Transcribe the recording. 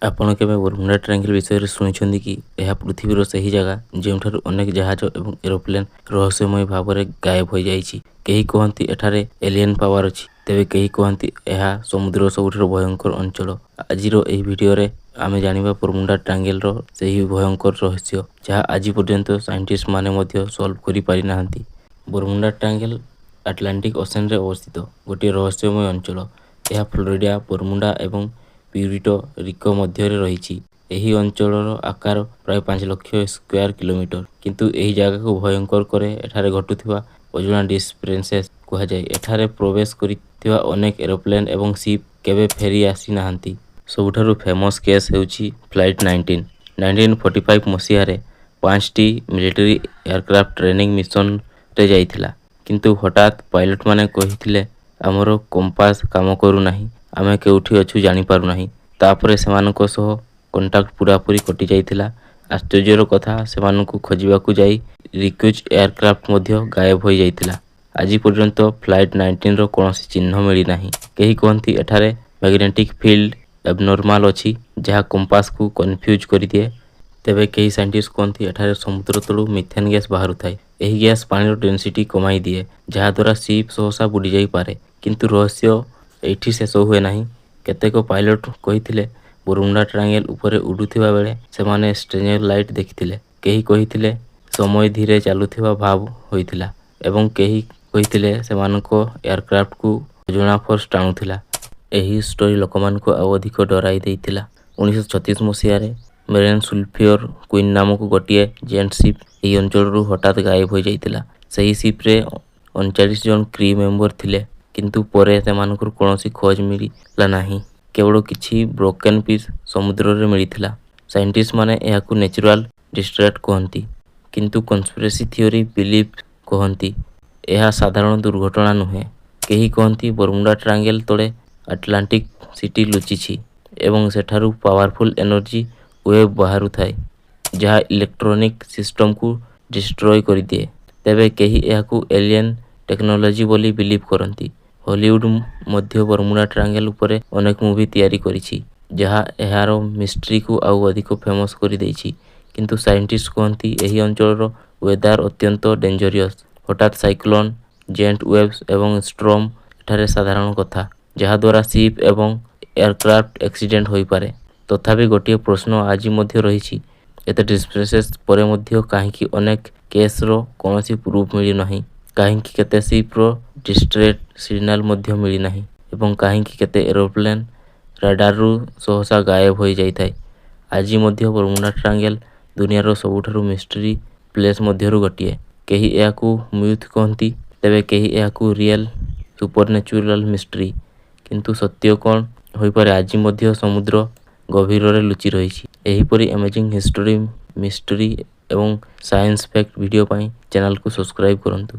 ଆପଣ କେବେ ବରମୁଣ୍ଡା ଟ୍ରାଙ୍ଗେଲ୍ ବିଷୟରେ ଶୁଣିଛନ୍ତି କି? ଏହା ପୃଥିବୀର ସେହି ଜାଗା ଯେଉଁଠାରୁ ଅନେକ ଜାହାଜ ଏବଂ ଏରୋପ୍ଲେନ୍ ରହସ୍ୟମୟ ଭାବରେ ଗାୟବ ହୋଇଯାଇଛି। କେହି କହନ୍ତି ଏଠାରେ ଏଲିଏନ୍ ପାୱାର ଅଛି, ତେବେ କେହି କହନ୍ତି ଏହା ସମୁଦ୍ରର ସବୁଠାରୁ ଭୟଙ୍କର ଅଞ୍ଚଳ। ଆଜିର ଏହି ଭିଡିଓରେ ଆମେ ଜାଣିବା ବରମୁଣ୍ଡା ଟ୍ରାଙ୍ଗେଲର ସେହି ଭୟଙ୍କର ରହସ୍ୟ, ଯାହା ଆଜି ପର୍ଯ୍ୟନ୍ତ ସାଇଣ୍ଟିଷ୍ଟମାନେ ମଧ୍ୟ ସଲ୍ଭ କରିପାରିନାହାନ୍ତି। ବରମୁଣ୍ଡା ଟ୍ରାଙ୍ଗେଲ ଆଟଲାଣ୍ଟିକ୍ ଓସେନରେ ଅବସ୍ଥିତ ଗୋଟିଏ ରହସ୍ୟମୟ ଅଞ୍ଚଳ। ଏହା ଫ୍ଲୋରିଡା, ବରମୁଣ୍ଡା ଏବଂ ପ୍ୟୁରିଟୋ ରିକୋ ମଧ୍ୟରେ ରହିଛି। ଏହି ଅଞ୍ଚଳର ଆକାର ପ୍ରାୟ 5 ଲକ୍ଷ ସ୍କୋୟାର କିଲୋମିଟର। କିନ୍ତୁ ଏହି ଜାଗାକୁ ଭୟଙ୍କର କରେ ଏଠାରେ ଘଟୁଥିବା ଅଜଣା ଡିସପିୟରେନ୍ସେସ୍। କୁହାଯାଏ, ଏଠାରେ ପ୍ରବେଶ କରିଥିବା ଅନେକ ଏରୋପ୍ଲେନ୍ ଏବଂ ସିପ୍ କେବେ ଫେରି ଆସିନାହାନ୍ତି। ସବୁଠାରୁ ଫେମସ୍ କେସ୍ ହେଉଛି ଫ୍ଲାଇଟ୍ 19। 1945 ମସିହାରେ ପାଞ୍ଚଟି ମିଲିଟାରୀ ଏୟାରକ୍ରାଫ୍ଟ ଟ୍ରେନିଂ ମିଶନରେ ଯାଇଥିଲା। କିନ୍ତୁ ହଠାତ୍ ପାଇଲଟମାନେ କହିଥିଲେ, "ଆମର କମ୍ପାସ କାମ କରୁନାହିଁ, ଆମେ କେଉଁଠି ଅଛୁ ଜାଣିପାରୁନାହିଁ।" ତାପରେ ସେମାନଙ୍କ ସହ କଣ୍ଟାକ୍ଟ ପୂରାପୂରି କଟିଯାଇଥିଲା। ଆଶ୍ଚର୍ଯ୍ୟର କଥା, ସେମାନଙ୍କୁ ଖୋଜିବାକୁ ଯାଇ ରିକେଜ୍ ଏୟାରକ୍ରାଫ୍ଟ ମଧ୍ୟ ଗାୟବ ହୋଇଯାଇଥିଲା। ଆଜି ପର୍ଯ୍ୟନ୍ତ ଫ୍ଲାଇଟ୍ 19ର କୌଣସି ଚିହ୍ନ ମିଳିନାହିଁ। କେହି କହନ୍ତି ଏଠାରେ ମ୍ୟାଗ୍ନେଟିକ୍ ଫିଲ୍ଡ ଏବନର୍ମାଲ ଅଛି, ଯାହା କମ୍ପାସକୁ କନଫ୍ୟୁଜ୍ କରିଦିଏ। ତେବେ କେହି ସାଇଣ୍ଟିଷ୍ଟ କୁହନ୍ତି ଏଠାରେ ସମୁଦ୍ର ତଳୁ ମିଥେନ୍ ଗ୍ୟାସ୍ ବାହାରୁଥାଏ। ଏହି ଗ୍ୟାସ୍ ପାଣିର ଡେନ୍ସିଟି କମାଇଦିଏ, ଯାହାଦ୍ୱାରା ସିପ୍ ସହସା ବୁଡ଼ିଯାଇପାରେ। କିନ୍ତୁ ରହସ୍ୟ ଏଇଠି ଶେଷ ହୁଏ ନାହିଁ। କେତେକ ପାଇଲଟ କହିଥିଲେ, ବରମୁଣ୍ଡା ଟ୍ରାଙ୍ଗେଲ ଉପରେ ଉଡ଼ୁଥିବା ବେଳେ ସେମାନେ ଷ୍ଟ୍ରେଞ୍ଜ ଲାଇଟ୍ ଦେଖିଥିଲେ। କେହି କହିଥିଲେ ସମୟ ଧୀରେ ଚାଲୁଥିବା ଭାବ ହୋଇଥିଲା ଏବଂ କେହି କହିଥିଲେ ସେମାନଙ୍କ ଏୟାରକ୍ରାଫ୍ଟକୁ ଅଜଣା ଫୋର୍ସ ଟାଣୁଥିଲା। ଏହି ଷ୍ଟୋରି ଲୋକମାନଙ୍କୁ ଆଉ ଅଧିକ ଡରାଇ ଦେଇଥିଲା। 1936 ମସିହାରେ ମେରିନ୍ ସଲଫିୟର କୁଇନ୍ ନାମକ ଗୋଟିଏ ଜାଏଣ୍ଟ ସିପ୍ ଏହି ଅଞ୍ଚଳରୁ ହଠାତ୍ ଗାୟବ ହୋଇଯାଇଥିଲା। ସେହି ସିପ୍‌ରେ 39 ଜଣ କ୍ରୁ ମେମ୍ବର ଥିଲେ, କିନ୍ତୁ ପରେ ସେମାନଙ୍କର କୌଣସି ଖୋଜ ମିଳିଲା ନାହିଁ। କେବଳ କିଛି ବ୍ରୋକେନ୍ ପିସ୍ ସମୁଦ୍ରରେ ମିଳିଥିଲା। ସାଇଣ୍ଟିଷ୍ଟମାନେ ଏହାକୁ ନ୍ୟାଚୁରାଲ ଡିଜାଷ୍ଟର କୁହନ୍ତି, କିନ୍ତୁ କନସ୍ପିରେସି ଥିଓରି ବିଲିଭ କହନ୍ତି ଏହା ସାଧାରଣ ଦୁର୍ଘଟଣା ନୁହେଁ। କେହି କହନ୍ତି ବରମୁଣ୍ଡା ଟ୍ରାଙ୍ଗେଲ ତଳେ ଆଟଲାଣ୍ଟିକ୍ ସିଟି ଲୁଚିଛି ଏବଂ ସେଠାରୁ ପାୱାରଫୁଲ୍ ଏନର୍ଜି ୱେଭ୍ ବାହାରୁଥାଏ, ଯାହା ଇଲେକ୍ଟ୍ରୋନିକ୍ ସିଷ୍ଟମକୁ ଡିଷ୍ଟ୍ରୟ କରିଦିଏ। ତେବେ କେହି ଏହାକୁ ଏଲିଏନ୍ ଟେକ୍ନୋଲୋଜି ବୋଲି ବିଲିଭ କରନ୍ତି। ହଲିଉଡ୍ ମଧ୍ୟ ବରମୁଣ୍ଡା ଟ୍ରାଙ୍ଗେଲ ଉପରେ ଅନେକ ମୁଭି ତିଆରି କରିଛି, ଯାହା ଏହାର ମିଷ୍ଟ୍ରିକୁ ଆଉ ଅଧିକ ଫେମସ୍ କରିଦେଇଛି। କିନ୍ତୁ ସାଇଣ୍ଟିଷ୍ଟ କୁହନ୍ତି, ଏହି ଅଞ୍ଚଳର ୱେଦର ଅତ୍ୟନ୍ତ ଡେଞ୍ଜରିୟସ୍। ହଠାତ୍ ସାଇକ୍ଲୋନ୍, ଜାଏଣ୍ଟ ୱେଭ୍ସ ଏବଂ ଷ୍ଟର୍ମ ଏଠାରେ ସାଧାରଣ କଥା, ଯାହାଦ୍ୱାରା ସିପ୍ ଏବଂ ଏୟାରକ୍ରାଫ୍ଟ ଆକ୍ସିଡେଣ୍ଟ ହୋଇପାରେ। ତଥାପି ଗୋଟିଏ ପ୍ରଶ୍ନ ଆଜି ମଧ୍ୟ ରହିଛି, ଏତେ ଡିସପିୟରେନ୍ସେସ୍ ପରେ ମଧ୍ୟ କାହିଁକି ଅନେକ କେସ୍‌ର କୌଣସି ପ୍ରୁଫ୍ ମିଳିନାହିଁ? କାହିଁକି କେତେ ସିପ୍‌ର ଡିଷ୍ଟ୍ରେସ୍ ସିଗ୍ନାଲ ମଧ୍ୟ ମିଳିନାହିଁ? ଏବଂ କାହିଁକି କେତେ ଏରୋପ୍ଲେନ୍ ରାଡାରରୁ ସହସା ଗାୟବ ହୋଇଯାଇଥାଏ? ଆଜି ମଧ୍ୟ ବରମୁଣ୍ଡା ଟ୍ରାଙ୍ଗେଲ ଦୁନିଆର ସବୁଠାରୁ ମିଷ୍ଟ୍ରି ପ୍ଲେସ୍ ମଧ୍ୟରୁ ଗୋଟିଏ। କେହି ଏହାକୁ ମିଥ୍ କହନ୍ତି, ତେବେ କେହି ଏହାକୁ ରିଏଲ୍ ସୁପରନ୍ୟାଚୁରାଲ ମିଷ୍ଟ୍ରି। କିନ୍ତୁ ସତ୍ୟ କ'ଣ ହୋଇପାରେ ଆଜି ମଧ୍ୟ ସମୁଦ୍ର ଗଭୀରରେ ଲୁଚି ରହିଛି? ଏହିପରି ଆମେଜିଂ ହିଷ୍ଟୋରୀ, ମିଷ୍ଟ୍ରି ଏବଂ ସାଇନ୍ସ ଫ୍ୟାକ୍ଟ ଭିଡିଓ ପାଇଁ ଚ୍ୟାନେଲକୁ ସବସ୍କ୍ରାଇବ୍ କରନ୍ତୁ।